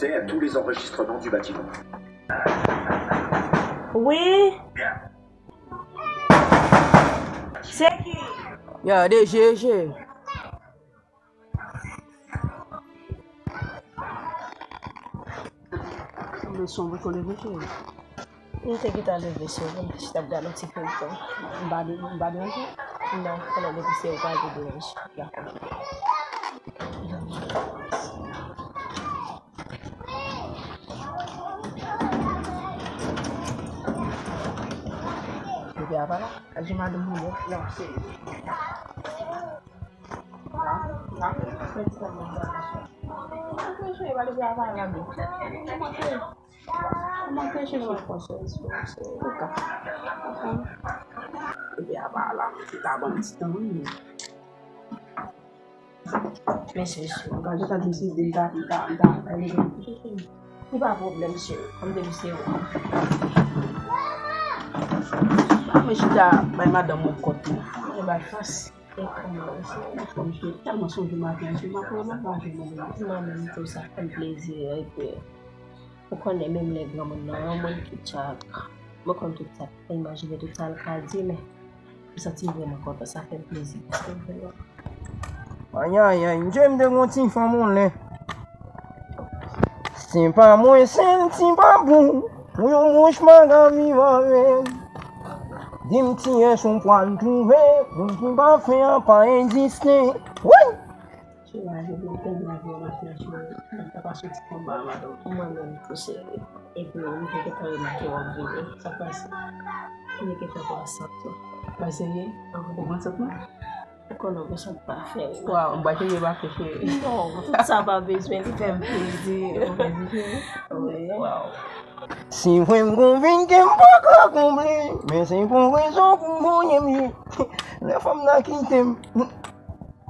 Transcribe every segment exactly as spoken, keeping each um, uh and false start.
Accès à tous les enregistrements du bâtiment. Wi. Se ki? Ya, D J G. Sanble son poko leve, cheri. M te gentan leve, cheri. M te chita ap gade yon ti feyton. M pa de- m pa deranje? Non, konnen depi se ou pa vle deranje. Dakò. Bebe a pa la? Aji madanm mwen. Non, cheri. Mesye, mesye. Gade ta di m si m ta, m ta, m ta, m ta leve. Li pa pwoblèm, cheri. Kòm depi se ou. Mwen chita bay madanm mwen kont mwen. Mwen bay fas. E kòman mesye? Anfòm, cheri. Tèlman sonje maten an, cheri. M ap wè mwen pa jwenn mwen. Mwen menm tou, sa fè m plezi. Epi, ou konnen menm lè granmoun nan, yon moun ki tchak. Mwen konn tout sa, imajine tout sa l ka di, men m santi m vrèman kontan, sa fè m plezi. Ayayay, m te gen yon ti fanm yon lè. Se pa mwen, se l ti pa pou. Pou yon bouch m pa ka viv avè l. Di m kiyès ou pral twouve, moun ki pa fè a pa egziste. Woy! Cheri, a jodi m tèlman gen yon afè cheri, m ta pase yon ti konba a madanm. Mwen menm tou cheri. Epi m te gentan remake w ap vini. Sa k pase? M te gentan pran sant ou. Pa serye? Ou pran sant mwen? Ou konnen ou gen sant pafè. Waw, m pa cheri pa fè cheri. Non, tout sa pa bezwen, li fè m plezi. Ou plezi cheri? Wi. Waw. Se vre m konvenke m pa ka konble, men se pou rezon pou voye m ye. Lè fanm nan kite m,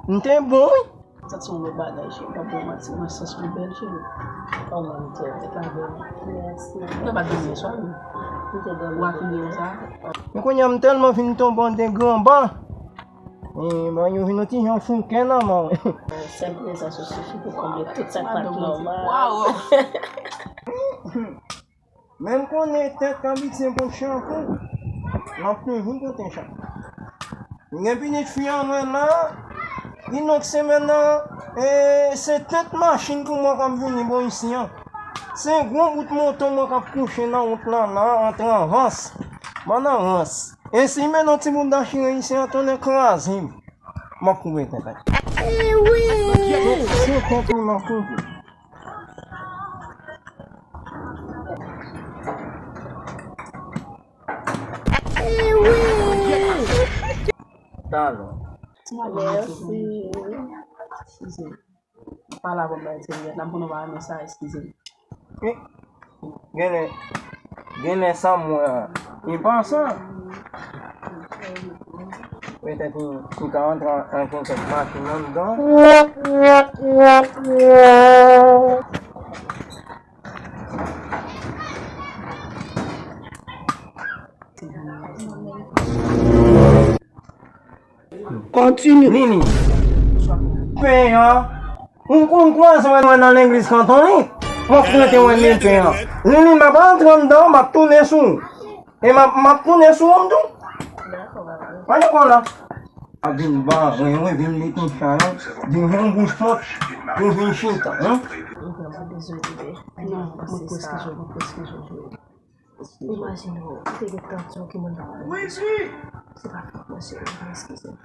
m te bon wi. Sa se yon lòt bagay cheri, m p ap ba w manti, nan sans ou bèl cheri. Kòman m te, ou pa bèl? Mèsi. Ou te pa dòmi yè swa wi. M te dòmi. Ou afime konsa? Men kounye a m tèlman fin tonbe an de granba. E, bon, yo vin yon ti jan fouke nan men w. Sèl prezans ou sifi pou konble tout sa k pa t nòmal. Waw! Men m konnen tèt k abitye pou chanpou, m ap toujou pote chanpou. M gen pitit fi an mwen la, li nonk semèn nan, e, se tèt machin pou mwen k ap vini bò isi an. Se gwo bout moto mwen k ap kouche nan wout lan la, antre an rans. Mwen nan rans. E si m mennen yon ti bout dachire isi an, tonnè kraze m. M ap koupe tèt la. Se, se tèt li m ap koupe. Talon. Mèsi. Eskize m. Pa la pou m bay ti liyèt la, m konnen w pa renmen sa, eskize m. Genlè, genlè sa mwen an, li pa sa. Petèt li, li ka antre an, an kèk machin anndan. Kontinye. Nini, pen an, ou, ou kwaze mwen nan legliz kanton wi. M ap prete mwen men pen an. Nini, m ap rantre anndan, m ap tounen sou ou. E m ap, m ap tounen sou ou tou. Pa gen pwoblèm. Ap vin bare wi, vin li konsa non. Di m yon bouch pot, pou vin chita, hein. Non, mwen preske jwe, mwen preske jwe. Imajine w, ou te gen tansyon ki moun pa konn. Se pa fòt mwen cheri, eskize m.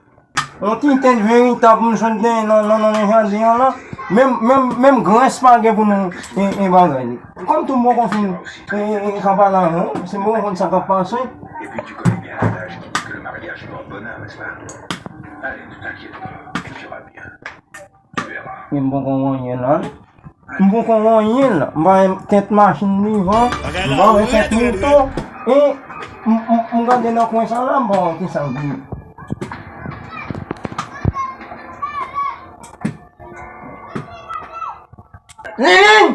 Yon ti tèt veritab m sot genyen nan, nan, nan, nan jaden an la. Menm, menm, menm grès pa gen pou nou, e, e bagay li. Kòm tou m poko fin, e, e, e ka pale avè w, se m poko konn sa k ap pase. Et puis tu connais bien l'adage qui dit que le mariage porte bonheur, n'est-ce pas? Allez, ne t'inquiète pas, tout ira bien. Tu verras. E m poko wè anyen la. M poko wè anyen la. M pa wè tèt machin devan. M pa wè tèt moto. E m, m, m gade nan kwen sa la, m pa wè kisa k gen. Lilin!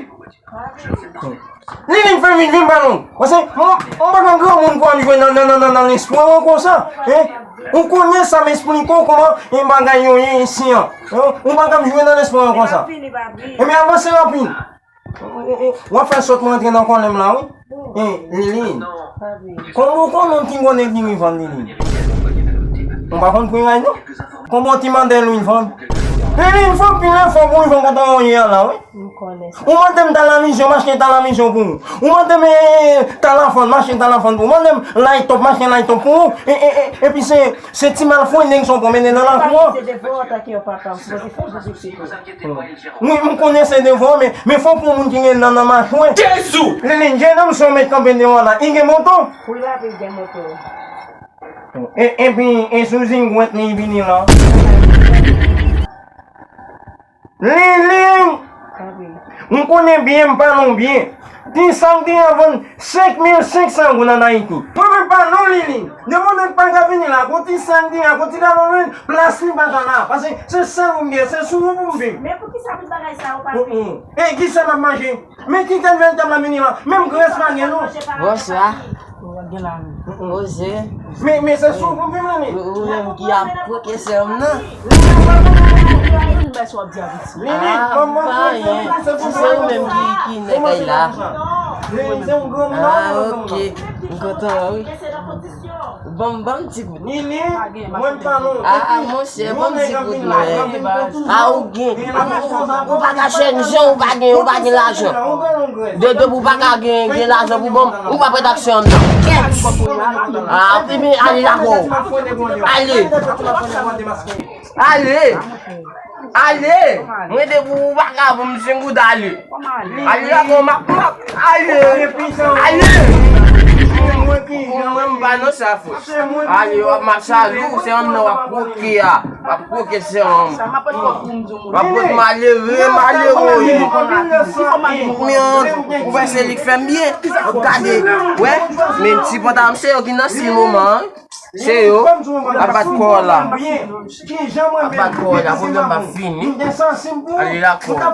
Lilin, fè vit, vin ba nou. Paske m, m pa nan granmoun pou al jwe nan, nan, nan, nan, nan lespwa an konsa. Hein? Ou konnen sa m esplike w kòman e bagay yo ye isi an. Hein? Ou pa kab jwe nan lespwa an konsa. Ebyen avanse rapid. W ap fè sòt mwen antre nan kòlè m la, wi. E, Lilin. Kòman w konnen yon ti gwo nèg li vann, Lilin? Ou pa konn pri ray, non? Kòman yon ti mandèl ou vann? Lilin, fè anpil efò pou w vann kòtè w ye a la, wi. Ou mande m ta la mizyon, m achte ta la mizyon pou ou. Ou mande m, eh, ta la fann, m achte ta la fann pou ou. Ou mande m light up, m achte light up pou ou. E, e, e, epi se, se ti malfrendeng sa w pran mennen nan lakou an. Se devwa w antanke yon papa, ou sipoze fè jan sa. Wi, m konnen se devwa w, men, men fò w pran moun ki gen nan nan machwè. Jezi! Lilin, jennonm sa w met kanpe deyò la, li gen moto? Wi, papi, li gen moto. E, epi, e sou zingwèt li vini la. Lilin! M konnen byen, m pa non byen. Ti sa k te a vann senk mil senk san goud ann Ayiti. Mwen menm pa non Lilin. Depi yon nèg pa ka vini la, gon ti sa k te a, gon ti galon lwil, plas li pa ta la. Paske se sèl ou m gen, se sou ou pou m viv. Men poukisa tout bagay sa yo pa vini? E kisa m ap manje? Men kite l vin tab la vini la. Menm grès pa gen non. Bonswa. Oze. Men, men se sou pou vin la men. Ou, ou menm ki ap koke sè m nan. Lili, kòman w ap fè? Si se ou menm ki, ki nèg kay la. Ah, ok. M kontan, wi. Ban m, ban m ti goud. Lili, mwen m pa non. Ah, ah, monchè, ban m ti goud, mwen. Ah, ou gen. Ou, ou, ou pa ka chèn jan, ou pa gen, ou pa gen lajan. De, de, ou pa ka gen, gen lajan pou ban m, ou pa prèt ak sè m nan. Ah, ebyen, ale lakò. Ale. Ale. Ale! Mwen te pou ou pa ka pou m senk goud ale. Ale la bon, m ap, m ap, ale! Ale! Mwen, mwen, m pa nan sa fòs. Ale, w ap, m ap salye w, se anndan w ap kwoke a. W ap kwoke se yon. W ap pot malere, malere w ye. Ou fè se li k fè m byen. Gade, wè, men ti panta m se yo ki nan sil moman an. Se yo ap bat kò la. Ap bat kò la, pwoblèm pa fini. Ale lakò. Ale.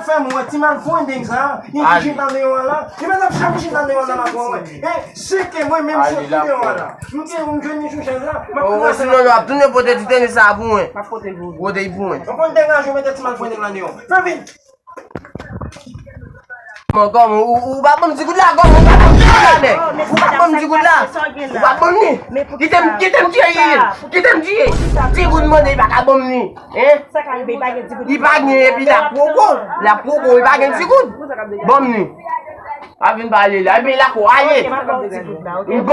O, sinon, yo ap tounen pote ti tenis sa pou mwen. Pote l pou mwen. Bon, kòman, ou, ou pa ban m ti goud la, kòman, ou pa ban m ti goud la, nèg? Ou pa ban m ti goud la. Ou pa ban m li. Kite m, kite m tiye li. Kite m tiye. Ti goud mande, li pa ka ban m li. Hein? Li pa gen, epi l ap poko. L ap poko, li pa gen ti goud. Ban m li. Pa vin pale la. Epi l ap ale. Ban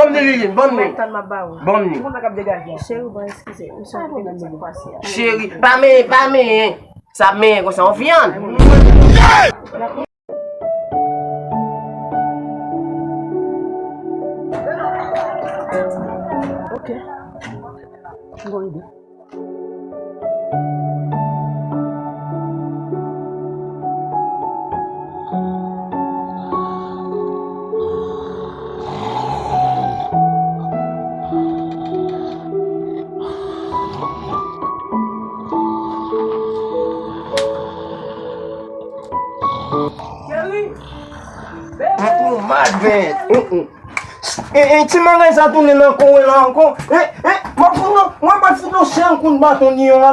m li, Lili, ban m li. Ban m li. Cheri, pa men, pa men. Sa ap menyen konsa, yon vyann. Ok. M gon ide. Cheri, bebe. Ou, ou mal, men. Ou, ou. E, e, ti mangay sa tounen nan kò w la ankò. E, e, m ap fout nou, mwen pa fout nou senk kout baton deyò a la.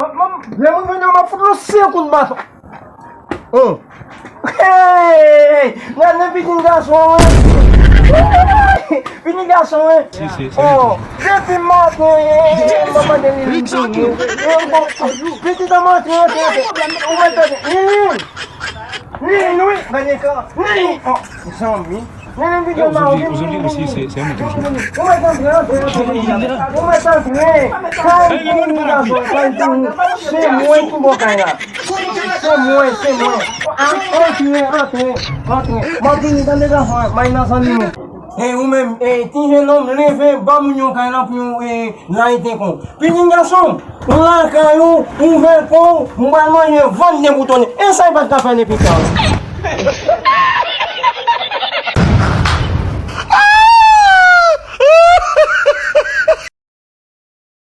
M, m, lè mwen vini, m ap fout nou senk kout baton. Oh. Hey! Gade pitit gason an. Pitit gason an. Oh, depi maten, eh, eh, m ap mande li vini. Eh, bon, pitit an maten, antre, antre. Ou mèt tande. Lili! Lili, wi, gade ka. Lili! Oh, zanmi. Lili, vini. Ou mèt antre, antre, antre. Ou mèt antre. Kay pou ou, gason, kay pou ou. Se mwen ki bò kay la. Se mwen, se mwen. Antre, antre, antre. M ap vini, tande gason, may nan zanmi nou. Hey, ou menm, hey, ti jenòm, leve, ba moun yo kay la pou yo, eh, layite kon. Pitit gason, ou lakay ou, ouvè kò w, m pral manje vant deboutone. E sa y pa t ka fè depi tan.